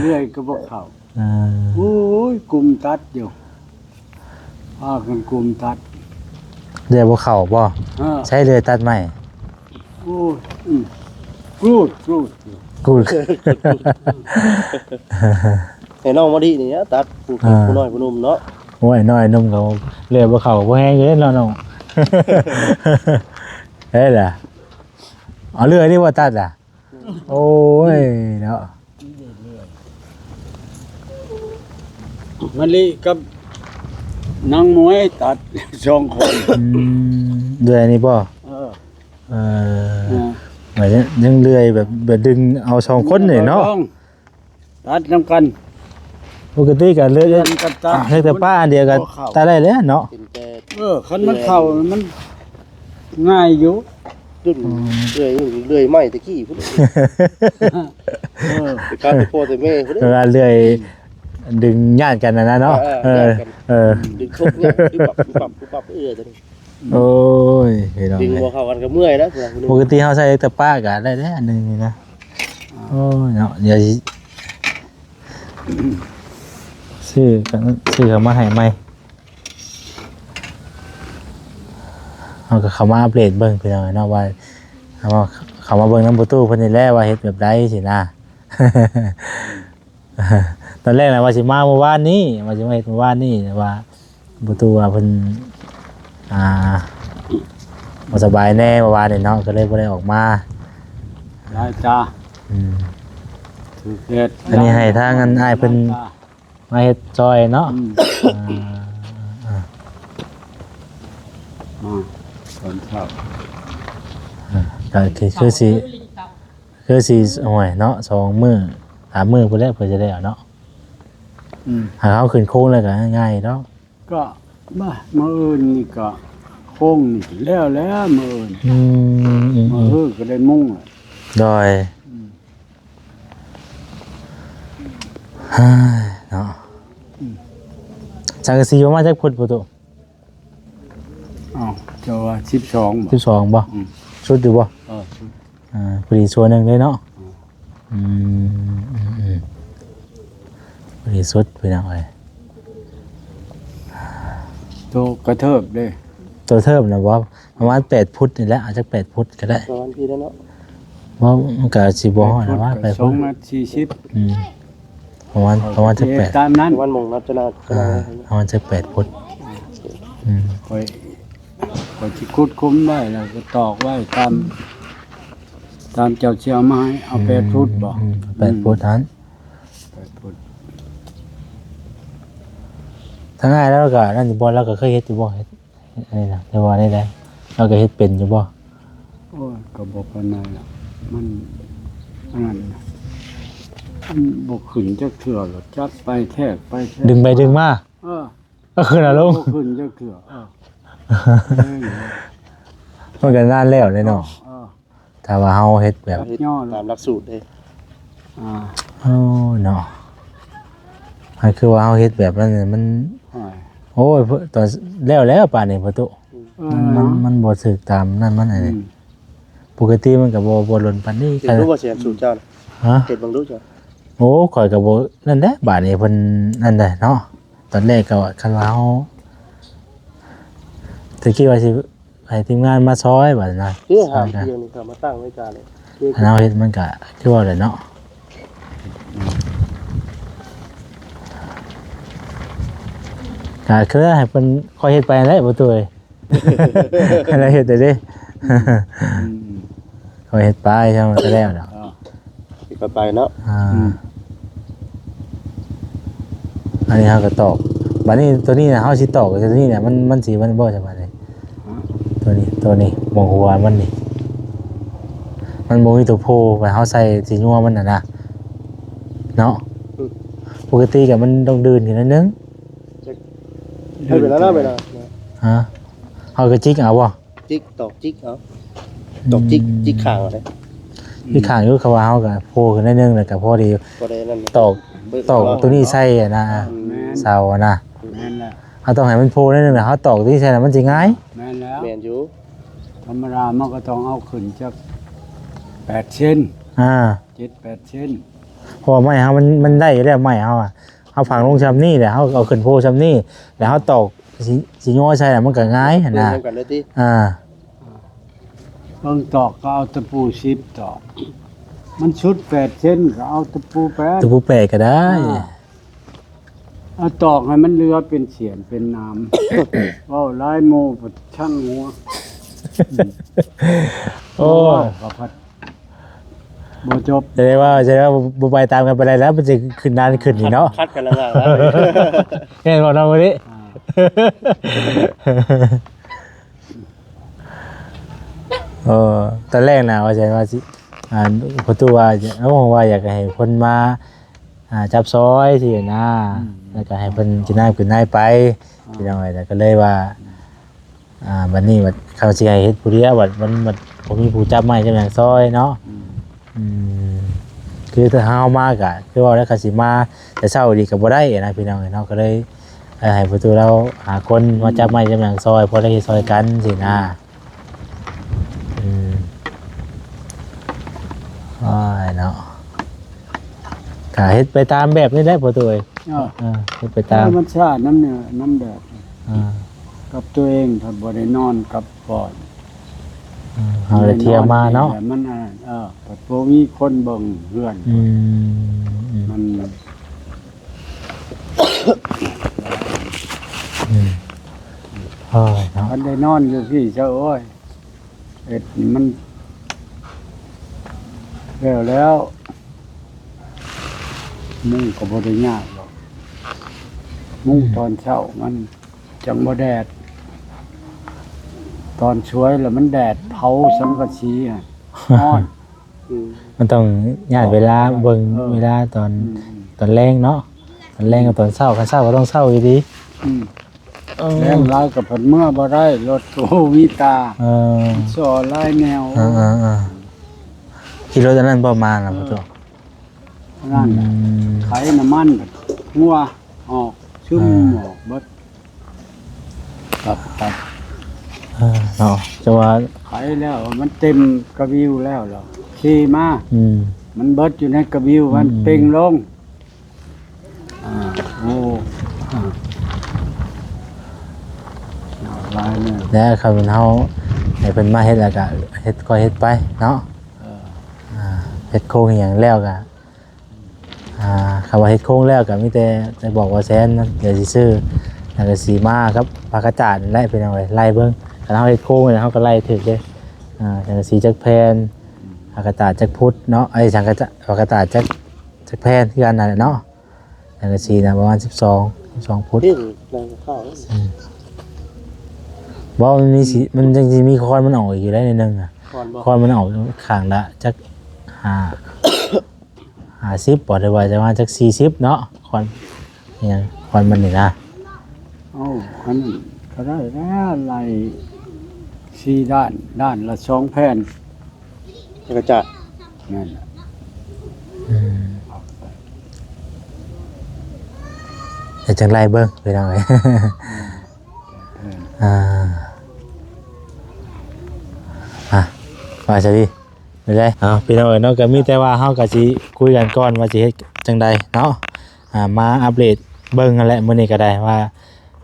ເລື່ອຍກໍບໍ່ເຂົ້າ. ອ່າ ໂອ້ຍ ກຸມຕັດຢູ່. ພາກັນກຸມຕັດ ເລື່ອຍບໍ່ເຂົ້າບໍ່? ເອີ ໃຊ້ເລື່ອຍຕັດໄມ້. ໂອ້ຍ ອືມ ກູດ ກູດ ກູດ. ໃຫ້ນ້ອງມະລິນີ້ຕັດ ຜູ້ ເອີ ຜູ້ນ້ອຍຜູ້ໜຸ່ມເນາະ. ໂອ້ຍ ນ້ອຍໜຸ່ມເຂົາເລື່ອຍບໍ່ເຂົ້າ ບໍ່ແຮງເດ້ເນາະນ້ອງ. ເອີ ລະ ເອົາເລື່ອຍນີ້ບໍ່ຕັດລະ? ໂອ້ຍເນາະ ມະລິກັບນາງໝວຍຕັດສອງຄົນ. ອືມ ເລື່ອຍນີ້ບໍ່? ເອີ ເອີ ເອີ ຍັງເລື່ອຍແບບ ແບບດຶງເອົາສອງຄົນນີ້ເນາະ ຕັດນຳກັນ. ປົກກະຕິກະເລືອກ ເລືອກແຕ່ປ້າອັນດຽວກະຕັດໄດ້ແລ້ວເນາະ. ເອີ ຄັນມັນເຂົ້າມັນງ່າຍຢູ່. ເລື່ອຍ ເລື່ອຍໄມ້ແຕ່ກີ້ພຸ້ນ. ເອີ ການແຕ່ພໍ່ແຕ່ແມ່ພຸ້ນ ເວລາເລື່ອຍດຶງຍາດກັນຫັ້ນນະເນາະ. ເອີ ເອີ ດຶງຄົບຍາດ ປຶບປັບ ປຶບປັບ ປຶບປັບ ເອື້ອຍຕົວນີ້. ໂອ້ຍ ພີ່ນ້ອງ ດຶງບໍ່ເຂົ້າກັນກໍເມື່ອຍນະ. ປົກກະຕິເຮົາໃຊ້ແຕ່ປ້າກະໄດ້ເດ້ອັນໜຶ່ງນີ້ນະ. ໂອ້ຍເນາະ ດຽວຊິຊື້ກັນ ຊື້ເຂົ້າມາໃຫ້ໃໝ່. ເຮົາກໍເຂົ້າມາອັບເດດເບິ່ງພີ່ນ້ອງເນາະ ວ່າເຮົາເຂົ້າມາເບິ່ງນຳພໍ່ຕູ້ເພິ່ນນີ້ແຫຼະ ວ່າເຮັດແບບໃດຊີ້ນະ. ຕອນແລກນະວ່າຊິມາມື້ວານນີ້ ວ່າຊິມາເຮັດມື້ວານນີ້ ແຕ່ວ່າພໍ່ຕູ້ວ່າເພິ່ນ ອ່າ ບໍ່ສະບາຍແດ່ມື້ວານນີ້ເນາະ ກໍເລີຍບໍ່ໄດ້ອອກມາ. ຫຼາຍຕາ ອືມ ຖືກແດດ. ອັນນີ້ໃຫ້ທາງອັນອ້າຍເພິ່ນ ຫຼາຍຕາ ມາເຮັດຊ່ອຍເນາະ. ອືມ ອ່າ ອ່າ ມາຕອນເຊົ້າ ອ່າ ກໍຄື ຄືຊິ ຄືຊິ ໂອ້ຍເນາະ ສອງມື້ສາມມື້ພຸ້ນແຫຼະເພິ່ນຈະໄດ້ເອົາເນາະ. ອືມ ຫາເຮົາຂຶ້ນໂຄງແລ້ວກໍງ່າຍເນາະ. ກໍມາ ມື້ອື່ນນີ້ກໍໂຄງນີ້ແລ້ວແລ້ວມື້ອື່ນ. ອືມ ອືມ ມື້ອື່ນກໍໄດ້ມຸງແລ້ວ. ໂດຍ ອືມ ເນາະ. ອືມ ສັງກະສີປະມານຈັກຟຸດ ພໍ່ຕູ້? ອ້າວ ເຈົ້າວ່າສິບສອງບໍ່? ສິບສອງບໍ່? ອືມ ສຸດຢູ່ບໍ່? ເອີ ສຸດ. ອ່າ ພໍດີສ່ວນໜຶ່ງເລີຍເນາະ. ອືມ ອືມ ອືມ ພໍດີສຸດພີ່ນ້ອງເອີຍ. ໂຕກະເທີບເດ້ ໂຕເທີບນະບໍ່? ປະມານແປດຟຸດນີ້ແຫຼະ ອາດຈັກແປດຟຸດກໍໄດ້ ປະມານພີ້ແຫຼະເນາະ. ບໍ່ ມັນກໍຊິບໍ່ຮອດນະວ່າ ແປດຟຸດ ສອງແມັດສີ່ສິບ. ອືມ ປະມານ ປະມານຈັກແປດ ຕາມນັ້ນ ປະມານມົງນັບຈະນາ ອ່າ ປະມານຈັກແປດຟຸດ. ອືມ ຂ້ອຍ ຂ້ອຍຊິຂຸດຂຸມໄວ້ ແລ້ວກໍຕອກໄວ້ຕາມ ຕາມເຈົ້າຊິເອົາມາໃຫ້ ເອົາແປດຟຸດບໍ່? ອືມ ແປດຟຸດຫັ້ນ ແປດຟຸດ. ທາງອ້າຍລາວກໍນັ້ນຢູ່ບໍ່? ລາວກໍເຄີຍເຮັດຢູ່ບໍ່? ເຮັດອັນນີ້ນະ ຫຼືວ່າແນວໃດ? ລາວກໍເຮັດເປັນຢູ່ບໍ່? ໂອ້ຍ ກໍບໍ່ປານໃດລະ ມັນ ອັນນັ້ນນະ ມັນບໍ່ຂຶ້ນຈັກເທື່ອ ລະຈັບໄປແທກໄປແທກ ດຶງໄປດຶງມາ. ເອີ ກໍຂຶ້ນເອົາລົງ ບໍ່ຂຶ້ນຈັກເທື່ອ. ເອີ ມັນກໍນານແລ້ວເດ້ເນາະ. ເອີ ຖ້າວ່າເຮົາເຮັດແບບ ເຮັດຕາມຫຼັກສູດເດ້. ອ່າ ໂອ້ຍເນາະ ອັນຄືວ່າເຮົາເຮັດແບບນັ້ນມັນ ໂອ້ຍ ໂອ້ຍ ຕອນແລ້ວແລ້ວປານນີ້ປະຕູ. ເອີ ມັນ ມັນ ມັນບໍ່ຖືກຕາມນັ້ນມັນ. ອັນນີ້ ອືມ ປົກກະຕິມັນກໍບໍ່ ບໍ່ຫຼົ່ນປານນີ້. ເຮັດເບິ່ງດູວ່າຊິອັນສູດເຈົ້ານະ. ຮະ? ເຮັດເບິ່ງດູເຈົ້າ. ໂອ້ ຂ້ອຍກໍບໍ່ນັ້ນແຫຼະ ບາດນີ້ເພິ່ນນັ້ນແຫຼະເນາະ. ຕອນແລກກໍຄັນວ່າເຮົາ ແຕ່ຄິດວ່າຊິໃຫ້ທີມງານມາຊ່ອຍບາດນີ້ນະ. ເອີ ຫາທີ່ເຮົາມາຕັ້ງໄວ້ການເລີຍ ເຮົາເຮັດມັນກະຄືວ່າແຫຼະເນາະ. ກະຄືໃຫ້ເພິ່ນຄ່ອຍເຮັດໄປຫັ້ນແຫຼະ ບໍ່ຕູ້ເອີຍ. ໃຫ້ລາວເຮັດໄດ້ເດ້. ອືມ ຂ້ອຍເຮັດໄປ ຊ່າງມັນກໍແລ້ວດອກ. ເອີ ເຮັດໄປເນາະ. ອ່າ ອືມ ອັນນີ້ເຮົາກໍຕອກ. ບາດນີ້ຕົວນີ້ນະ ເຮົາຊິຕອກຕົວນີ້ນະ ມັນ ມັນຊິ ມັນບໍ່ສະບາຍເດ. ຮະ? ຕົວນີ້ ຕົວນີ້ ໝ່ອງຫົວມັນນີ້ ມັນບໍ່ມີຕົວໂພ ບາດເຮົາໃສ່ສີນົວມັນນະນະ ເນາະ. ອືມ ປົກກະຕິກໍມັນຕ້ອງດື່ນຂຶ້ນໜ້ອຍໜຶ່ງ. ໃຫ້ເວລານະ ເວລາ. ຮະ? ເຮົາກໍຈິກເອົາບໍ່? ຈິກ ຕອກຈິກເອົາ ຕອກຈິກ ອືມ ຈິກຂ້າງເອົາເດ້. ອືມ ຈິກຂ້າງຢູ່ ເພາະວ່າເຮົາກໍໂພຂຶ້ນໜ້ອຍໜຶ່ງ ແລ້ວກໍພໍດີ ພໍໄດ້ນັ້ນ ຕອກ ເບິ່ງ ຕອກຕົວນີ້ໃສ່ຫັ້ນນະ. ອືມ ແມ່ນ ເສົາຫັ້ນນະ. ແມ່ນແລ້ວ ເຮົາຕ້ອງໃຫ້ມັນໂພໜ້ອຍໜຶ່ງ ແລ້ວເຮົາຕອກຕົວນີ້ໃສ່ນະ ມັນຊິງ່າຍ. ແມ່ນແລ້ວ ແມ່ນຢູ່. ທຳມະດາມັນກໍຕ້ອງເອົາຂຶ້ນຈັກແປດເຊັນ. ອ່າ ເຈັດແປດເຊັນ ເພາະວ່າໄມ້ເຮົາມັນ ມັນໄດ້ຢູ່ແລ້ວ ໄມ້ເຮົາອະ. ເຮົາຝັງລົງຊ່ຳນີ້ແຫຼະ ເຮົາເອົາຂຶ້ນໂພຊ່ຳນີ້ ແລ້ວເຮົາຕອກ ຊິ ຊິຍໍໃສ່ ມັນກໍງ່າຍຫັ້ນນະ ນຳກັນເລີຍຕິ ອ່າ ເບິ່ງຕອກກໍເອົາຕະປູສິບຕອກ ມັນສຸດແປດເຊັນກໍເອົາຕະປູແປດ ຕະປູແປດກໍໄດ້ ອ່າ ເອົາຕອກໃຫ້ມັນເຫຼືອເປັນສຽນເປັນໜາມ ເວົ້າຫຼາຍໝູ່ພັດຊ່າງຫົວ ໂອ້ ເວົ້າກໍພັດ ບໍ່ຈົບ ແສດງວ່າ ແສດງວ່າບໍ່ ບໍ່ໄປຕາມກັນປານໃດແລ້ວ ມັນຊິຂຶ້ນນານຂຶ້ນນີ້ເນາະ ຂັດ ຂັດກັນລະງານແລ້ວ ແມ່ນບໍ່ນ້ອງມື້ນີ້ ອ່າ ເອີ ຕອນແລກນະວ່າຊັ້ນວ່າຊິ ອ່າ ພໍ່ຕູ້ວ່າ ໂອ້ ວ່າຢາກໃຫ້ເພິ່ນມາ ອ່າ ຈັບຊອຍຊີ້ນະ ອືມ ແລ້ວກໍໃຫ້ເພິ່ນກິນນ້ຳກິນໃນໄປ ອ່າ ພີ່ນ້ອງເອີຍ ແລ້ວກໍເລີຍວ່າ ອ່າ ບັດນີ້ບັດເຂົາຊິໃຫ້ເຮັດຜູ້ດຽວ ບັດມັນ ບັດບໍ່ມີຜູ້ຈັບໄມ້ຈັບຫຍັງຊອຍເນາະ ອືມ ອືມ ຄືຖ້າເຮົາມາກະ ຄືເວົ້າແລ້ວ ເຂົາຊິມາແຕ່ເຊົ້າອີ່ຫຼີກໍບໍ່ໄດ້ນະ ພີ່ນ້ອງເອີຍເນາະ ກໍເລີຍ ເອີ ໃຫ້ພໍ່ຕູ້ລາວຫາຄົນມາຈັບໄມ້ຈັບຫຍັງຊອຍ ພໍໄດ້ເຮັດຊອຍກັນຊີ້ນະ ອືມ ໂອ້ຍເນາະ ກະເຮັດໄປຕາມແບບນີ້ແຫຼະພໍ່ຕູ້ເອີຍ ເອີ ເອີ ເຮັດໄປຕາມ ທຳມະຊາດນຳເໜືອນຳແດດ ອ່າ ກັບຕົວເອງ ຖ້າບໍ່ໄດ້ນອນກັບບ່ອນ ເອີ ເຮົາໄດ້ທ່ຽວມາເນາະ ມັນ ເອີ ບໍ່ມີຄົນເບິ່ງເຮືອນ ອືມ ອືມ ມັນ ອືມ ໂອ້ຍເນາະ ຄັນໄດ້ນອນຢູ່ພີ້ຊະ ໂອ້ຍ ເຮັດມັນແລ້ວແລ້ວ ມຸງກໍບໍ່ໄດ້ຍາກດອກ ມຸງ ອືມ ຕອນເຊົ້າມັນຈັ່ງບໍ່ແດດ ຕອນສວຍລະມັນແດດເຜົາສັງກະສີຫັ້ນ ຮ້ອນ ອືມ ມັນຕ້ອງຍາດເວລາເບິ່ງ ເອີ ເວລາຕອນ ອືມ ຕອນແລງເນາະ ຕອນແລງກັບຕອນເຊົ້າ ຄັນເຊົ້າກໍຕ້ອງເຊົ້າຢູ່ດີ ອືມ ເອີ ແລ່ນຫຼາຍກໍພັດເມືອບໍ່ໄດ້ ລົດກໍບໍ່ມີຕາ ເອີ ມັນສໍ່ຫຼາຍແນວ ເອີໆໆ ຂີ່ລົດອັນນັ້ນບໍ່ມານະ ເອີ ພໍ່ຕູ້ ອັນນັ້ນ ອືມ ໄຖນ້ຳມັນຫົວອອກ ຊຶມ ເອີ ອອກເບິດ ຕັບ ຕັບ ເອີ ເນາະ ແຕ່ວ່າໄຖແລ້ວ ມັນເຕັມກະວິວແລ້ວ ລະຂີ່ມາ ອືມ ມັນເບິດຢູ່ໃນກະວິວ ມັນ ອືມ ເປັ່ງລົງ ອ່າ ໂອ້ ອ່າ ຫຼາຍແນວ ແລ້ວຄັນເຮົາໃຫ້ເພິ່ນມາເຮັດ ແລ້ວກະເຮັດ ຄ່ອຍເຮັດໄປເນາະ ເອີ ອ່າ ເຮັດໂຄງອີ່ຫຍັງແລ້ວກະ ອ່າ ຄັນວ່າເຮັດໂຄງແລ້ວກະມີແຕ່ຈະບອກວ່າແຊນ ດຽວຊິຊື້ສັງກະສີມາກັບຜ້າກະຈາດນີ້ແຫຼະ ພີ່ນ້ອງເອີຍ ໄລ່ເບິ່ງ ຄັນເຮົາເຮັດໂຄງແລ້ວ ເຮົາກະໄລ່ຖືກເດ້ ອ່າ ສັງກະສີຈັກແຜ່ນ ຜ້າກະຈາດຈັກຟຸດເນາະ ເອີ ສັງກະຈາ ຜ້າກະຈາດຈັກ ຈັກແຜ່ນຄືກັນນັ້ນແຫຼະເນາະ ສັງກະສີນະປະມານສິບສອງ ສິບສອງຟຸດ ນີ້ແຕ່ງຄາວ ອືມ ບໍ່ ມັນມີສີ ມັນຍັງຊິມີຄອນມັນອອກອີກຢູ່ໄດ໋ໜ້ອຍໜຶ່ງອະ ຄອນບໍ່ ຄອນມັນອອກຂ້າງລະຈັກຫ້າ ຫ້າສິບບໍ່ ຫຼືວ່າຈະປະມານຈັກສີ່ສິບເນາະ ຄອນ ອີຫຍັງ ຄອນມັນນີ້ນະ ເອົ້າ ອັນນັ້ນກໍໄດ້ແລ້ວ ໄລ່ສີ່ດ້ານ ດ້ານລະສອງແຜ່ນ ຈັກກະຈາດ ແມ່ນແຫຼະ ອືມ ເຮັດຈັ່ງໃດເບິ່ງ ພີ່ນ້ອງເອີຍ ອືມ ອ່າ ອ່ະ ວ່າຊະດີ ໄດ້ ເອົາ ພີ່ນ້ອງເອີຍເນາະ ກໍມີແຕ່ວ່າເຮົາກໍຊິຄຸຍກັນກ່ອນວ່າຊິເຮັດຈັ່ງໃດເນາະ ອ່າ ມາອັບເດດເບິ່ງຫັ້ນແຫຼະ ມື້ນີ້ກໍໄດ້ວ່າ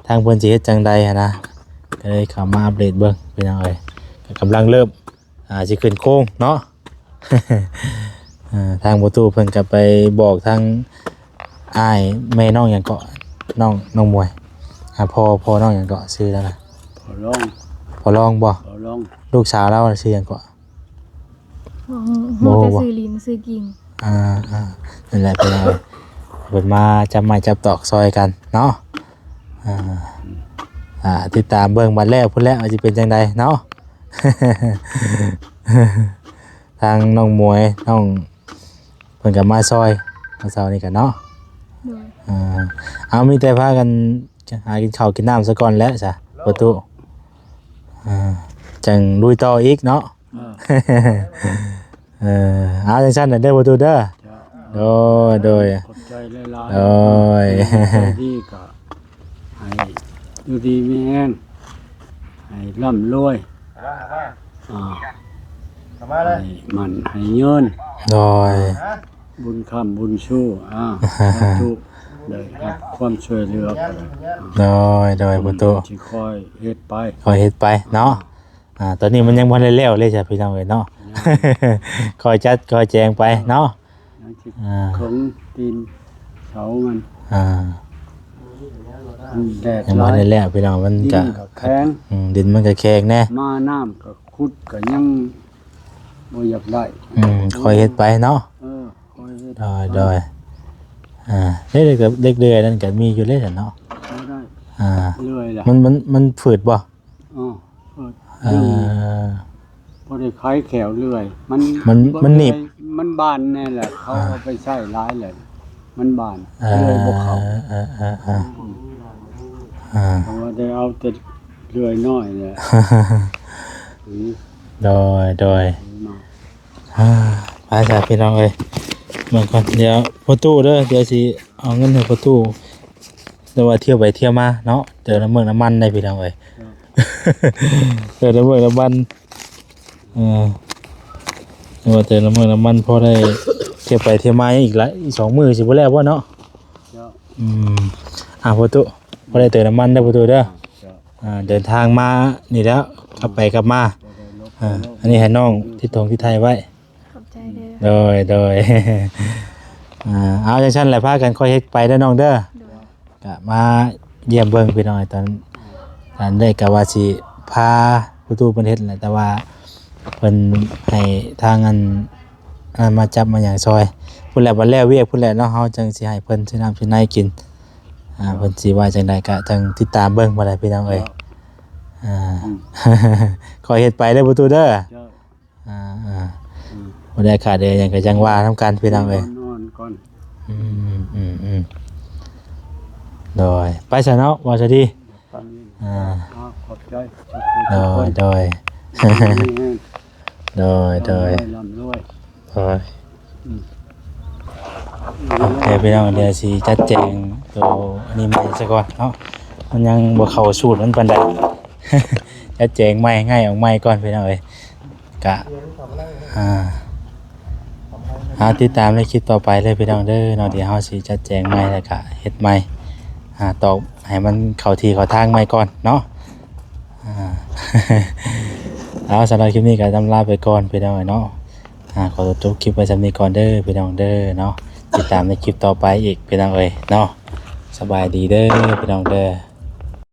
ທາງເພິ່ນຊິເຮັດຈັ່ງໃດຫັ້ນນະ ກໍເລີຍເຂົ້າມາອັບເດດເບິ່ງ ພີ່ນ້ອງເອີຍ ກໍກຳລັງເລີ່ມ ອ່າ ຊິຂຶ້ນໂຄງເນາະ ເອີ ທາງພໍ່ຕູ້ເພິ່ນກໍໄປບອກທາງອ້າຍແມ່ນ້ອງຫຍັງເກາະ ນ້ອງ ນ້ອງໝວຍ ອ່າ ພໍ່ ພໍ່ນ້ອງຫຍັງເກາະ ຊື່ລາວນະ ພໍ່ລອງ ພໍ່ລອງບໍ່ ພໍ່ລອງ ລູກສາວລາວຊື່ຫຍັງເກາະ ບໍ່ ຮູ້ແຕ່ຊື່ລິນຊື່ກິ່ງ ອ່າ ອ່າ ນັ້ນແຫຼະ ເພິ່ນວ່າເພິ່ນມາຈັບໄມ້ຈັບຕອກຊ່ອຍກັນເນາະ ອ່າ ອ່າ ຕິດຕາມເບິ່ງບັດແລ້ວພຸ້ນແຫຼະວ່າຊິເປັນຈັ່ງໃດເນາະ ທາງນ້ອງໝວຍ ນ້ອງ ເພິ່ນກໍມາຊ່ອຍມື້ເຊົ້ານີ້ກໍເນາະ ໂດຍ ອ່າ ເອົາ ມີແຕ່ພາກັນຫາກິນເຂົ້າກິນນ້ຳຊະກ່ອນແຫຼະຊະ ພໍ່ຕູ້ ອ່າ ຈັ່ງລຸຍຕໍ່ອີກເນາະ ເອີ ເອີ ເອົາ ຈັ່ງຊັ້ນເດີ ພໍ່ຕູ້ເດີ ເຈົ້າ ໂດຍ ໂດຍ ຂອບໃຈຫຼາຍໆ ໂດຍ ໃຈດີກໍ ໃຫ້ຢູ່ດີມີແຮງ ໃຫ້ລ່ຳລວຍ ອ່າ ເຂົ້າມາເລີຍ ໃຫ້ໝັ້ນໃຫ້ຍືນ ໂດຍ ບຸນຄ້ຳບຸນຊູ ອ່າ ສາທຸ. ໄດ້ຮັບຄວາມຊ່ວຍເຫຼືອກໍໄດ້ ໂດຍ ໂດຍ ອືມ ປະຕູ ຊິຄ່ອຍເຮັດໄປ ຄ່ອຍເຮັດໄປເນາະ. ອ່າ ຕອນນີ້ມັນຍັງບໍ່ໄດ້ແລ້ວເລີຍຈ້ະ ພີ່ນ້ອງເອີຍເນາະ ຄ່ອຍຈັດຄ່ອຍແຈງໄປເນາະ ຍັງຊິ ອ່າ ເຄິ່ງຕີນເສົາມັນ ອ່າ ມັນແດດ ຍັງບໍ່ໄດ້ແລ້ວ ຫຼາຍ ພີ່ນ້ອງ ມັນກະ ດິນກໍແຂງ ອືມ ດິນມັນກໍແຂງແດ່ ມານ້ຳກໍຂຸດກໍຍັງບໍ່ຢາກໄດ້ ອືມ ຄ່ອຍເຮັດໄປເນາະ ເອີ ຄ່ອຍເຮັດ ໂດຍ ໂດຍ ອ່າ ເດ້ເລັກເດືອຍນັ້ນກໍມີຢູ່ເດ້ເນາະ ບໍ່ໄດ້ ອ່າ ເລື່ອຍລະ ມັນ ມັນ ມັນຝືດບໍ່? ອໍ ເອີ ເອີ ພໍໄດ້ໄຂແຂ້ວເລື່ອຍ ມັນ ມັນ ມັນໜີບ ມັນບານແນ່ແຫຼະ ເຂົາ ອ່າ ເອົາໄປໃຊ້ຫຼາຍແລ້ວ ມັນບານ ເອີ ເລື່ອຍບໍ່ເຂົ້າ ເອີ ເອີ ເອີ ເອີ ອ່າ ເພາະວ່າໄດ້ເອົາແຕ່ເລື່ອຍນ້ອຍແຫຼະ ອືມ ໂດຍ ໂດຍ ເນາະ ອ່າ ໄປຊະພີ່ນ້ອງເອີຍ ເບິ່ງກ່ອນ ດຽວພໍ່ຕູ້ເດີ ດຽວຊິເອົາເງິນໃຫ້ພໍ່ຕູ້ ແຕ່ວ່າທ່ຽວໄປທ່ຽວມາເນາະ ເຕີມນ້ຳເມັກນ້ຳມັນໄດ້ພີ່ນ້ອງເອີຍ ເຕີມນ້ຳເມັກນ້ຳມັນ ເອີ ແຕ່ວ່າເຕີມນ້ຳເມັກນ້ຳມັນພໍໄດ້ທ່ຽວໄປທ່ຽວມາ ອີກຫຼາຍ ອີກສອງມື້ຊິບໍ່ແລ້ວບໍ່ເນາະ ເຈົ້າ ອືມ ອ່າ ພໍ່ຕູ້ ພໍໄດ້ເຕີມນ້ຳມັນເດີ ພໍ່ຕູ້ເດີ ເຈົ້າ ອ່າ ເດີນທາງມານີ້ແລ້ວ ກັບໄປກັບມາ ບໍ່ໄດ້ລົບ ອ່າ ອັນນີ້ໃຫ້ນ້ອງຕິດຖົງຕິດໄທໄວ້ ຂອບໃຈເດີ ໂດຍ ໂດຍ ອ່າ ເອົາ ຈັ່ງຊັ້ນແຫຼະ ພາກັນຄ່ອຍເຮັດໄປເດີນ້ອງເດີ ໂດຍ ກະມາຢ້ຽມເບິ່ງພີ່ນ້ອງ ຕອນ ຕອນແລກກະວ່າຊິພາຜູ້ຕູ້ເພິ່ນເຮັດແຫຼະ ແຕ່ວ່າເພິ່ນໃຫ້ທາງອັນ ອັນນັ້ນມາຈັບມາຫຍັງຊ່ອຍ ພຸ້ນແຫຼະ ບັດແລ້ວວຽກພຸ້ນແຫຼະເນາະ ເຮົາຈັ່ງຊິໃຫ້ເພິ່ນຊື້ນ້ຳຊື້ໃນກິນ ອ່າ ເພິ່ນຊິວ່າຈັ່ງໃດກະຈັ່ງຕິດຕາມເບິ່ງບັດໃດພີ່ນ້ອງເອີຍ ອ່າ ອືມ ຄ່ອຍເຮັດໄປເດີ ພໍ່ຕູ້ເດີ ເຈົ້າ ອ່າ ອ່າ ອືມ ບໍ່ໄດ້ຂາດເດີຫຍັງກໍຈັ່ງວ່ານຳກັນພີ່ນ້ອງເອີຍ ນອນກ່ອນ ອືມ ອືມ ອືມ ໂດຍ ໄປຊະເນາະ ວ່າຊະດີ ອ່າ ອ່າ ຂອບໃຈ ໂດຍ ໂດຍ ໂດຍ ໂດຍ ລ່ຳລວຍ ໂດຍ ອືມ ເອົາ ເດີພີ່ນ້ອງ ດຽວຊິຈັດແຈງໂຕອັນນີ້ໃໝ່ຊະກ່ອນເນາະ ມັນຍັງບໍ່ເຂົ້າສູດມັນປານໃດ ຈັດແຈງໃໝ່ ງ່າຍອອກໃໝ່ກ່ອນພີ່ນ້ອງເອີຍ ກະ ອ່າ ເອົາ ຕິດຕາມໃນຄລິບຕໍ່ໄປເລີຍພີ່ນ້ອງເດີເນາະ ດຽວເຮົາຊິຈັດແຈງໃໝ່ ແລ້ວກະເຮັດໃໝ່ ອ່າ ຕອກໃຫ້ມັນເຂົ້າທີ່ເຂົ້າທາງໃໝ່ກ່ອນເນາະ ອ່າ ເອົາ ສຳລັບຄລິບນີ້ກໍລຳລາໄປກ່ອນພີ່ນ້ອງເອີຍເນາະ ອ່າ ຂໍຈົບຄລິບໄວ້ສ່ຳນີ້ກ່ອນເດີພີ່ນ້ອງເດີເນາະ ຕິດຕາມໃນຄລິບຕໍ່ໄປອີກພີ່ນ້ອງເອີຍເນາະ ສະບາຍດີເດີພີ່ນ້ອງເດີ.